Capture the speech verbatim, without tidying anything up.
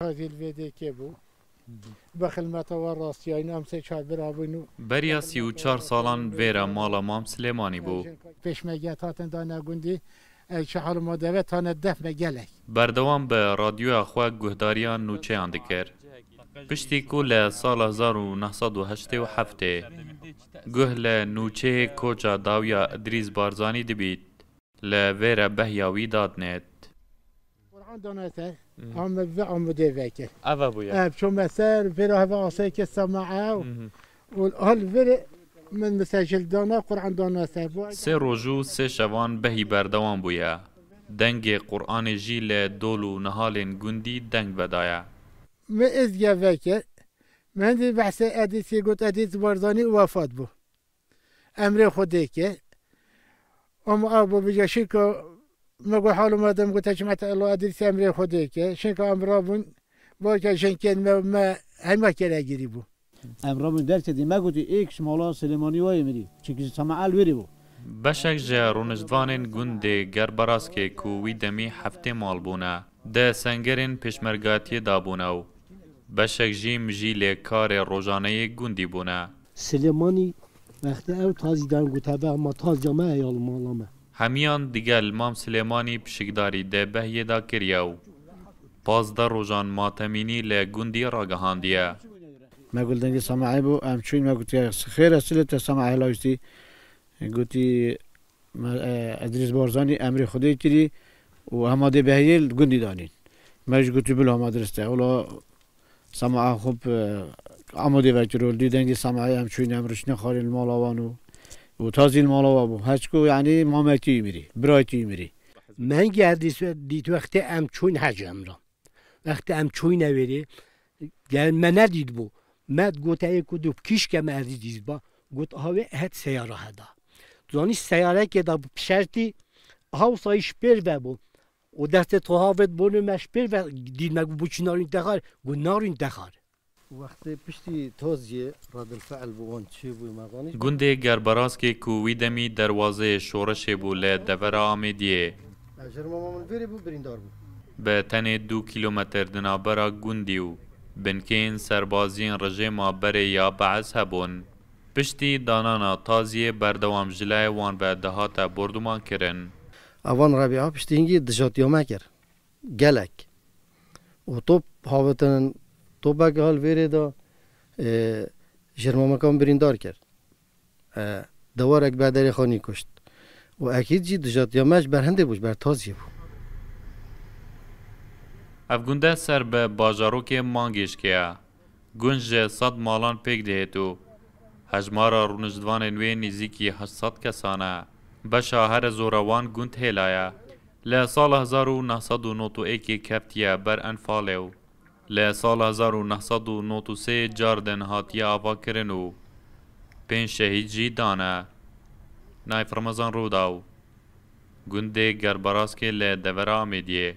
Hazî li vê dêkê bû. Bi xilmeta we rastiyayî em sê çar bira bûn û Beriya sî û çar salan vêre mala Mam Silêmanî bû. Pêşmerge hatin dane gundî, ew çi hal û ma deve tane def me gelek. Berdewam bi radyoya xwe guhdariya nûçeyan dikir. Piştî ku li sala hezar û neh sed û heştê û heftê guh li nûçeyê koça dawiya Idrîs Barzanî dibît, li vêre behiya wî dadnêt. Quran dana ser, Hmm. em bi amûdê vekir. Ev e bûye. Ev çome ser, vêra heve asayê ke sema ew. Mhm. Û hal vêre min misecil dana, Quran dana ser. Bu Sê roj û sê şevan behî berdewam bûye. Dengê Quranê jî li dol û nihalên gundî deng vedaye. Me êzdiya vekir. Me hindî behsê Edîsê got, Edîs Barzanî wefat bû. Emrê Xwedê ke. Ama ew bû bije şinka me got, halo me dem gote, çimete elo Edîsê emrê Xwedê ke. Şinka em rabûn, balke jinkên me, me hema kere girî bû. Em rabûn derketî, me gotî, êk ji mala Silêmanî wayê mirî. Çimkî ji Semael wêrê bû. Beşek ji rûniştvanên gundê Gerberaskê ku wî demî heftê mal bûne, di sengerên pêşmergatiyê de bûne û beşek jî mijîlê karê rojaneyê gundî bûne. Silêmanî wextê ew tazî dan gote be, ma taziya me heye li mala me. Hemiyan digel Mam Silêmanî pişikdarî di behiyê de kiriye û pazdeh rojan matemînî li gundî ragihandiye. Me gul dengê Semaê bû, em çûyn me gotiye, xêr e silê te Semaê layistî. Gotî, me, e, Edrîs Barzanî emrê Xwedê kirî û hema dê behiyê li gundî danîn. Me jî gotî, bila me dirist e. Wela Sema Axub, e, amodê vekiro, li dî dengê Semaê em çûyn, em riştine xalên li mala wan û, û tazî li mala wan bû. Heçku, yanî, mamekî wî mirî, birayekî wî mirî. Me hingî ev dît, dît wextê em çûyn hec emra. Wextê em çûyne wêrê, gel me nedît bû. Me gote yê ku du kîşke me ev dît ba. Got, "Aha wê het seyara heda." Tu zanî seyareke da bi pişertî, aha wisa yî ji pêr ve bû. Û destê toha vêt bonê me ji pêr ve dît me got, "Bu çi narîn texar?" Got, "Narîn texar." Wextê piştî taziyê redil fe'l bi wan çêbû me zanî. Gundê Gerberaskê ku wî demî derwazeyê şoreşê bû li devera Amêdiyê. Ji mama min vêrê bû, birîndar bû. Bi tenê du kîlometr di navbera gundî û binkeyên serbaziyên rejêma berê ya Be'es hebûn. Piştî danana taziyê berdewam ji layê wan ve dihate bordumankirin. Evan Rebîa piştî hingî dijatiya me kir. Gelek. Û top havitinin, topek hal vêrê de, e, ji mamekan birîndar kir. E, dewarek Bederê Xanî kuşt. Û ekîd jî dijatiya me ji ber hindê bû, ji ber taziyê bû. Ev gunde ser bi bajarokê Mangêşkê ye. Gund ji sed malan pêk dihêt û hejmara rûniştvanên wê nêzîkî heşt sed kesan e. Beşa here zora wan gund hêla ye. Li sala hezar û neh sed û nod û êkê keftiye ber enfalê û li sala hezar û neh sed û nod û sê cardin hatiye avakirin û pênc şehîd jî dane. Nayf Remezan Rûdaw, gundê Gerberaskê li devera Amêdiyê.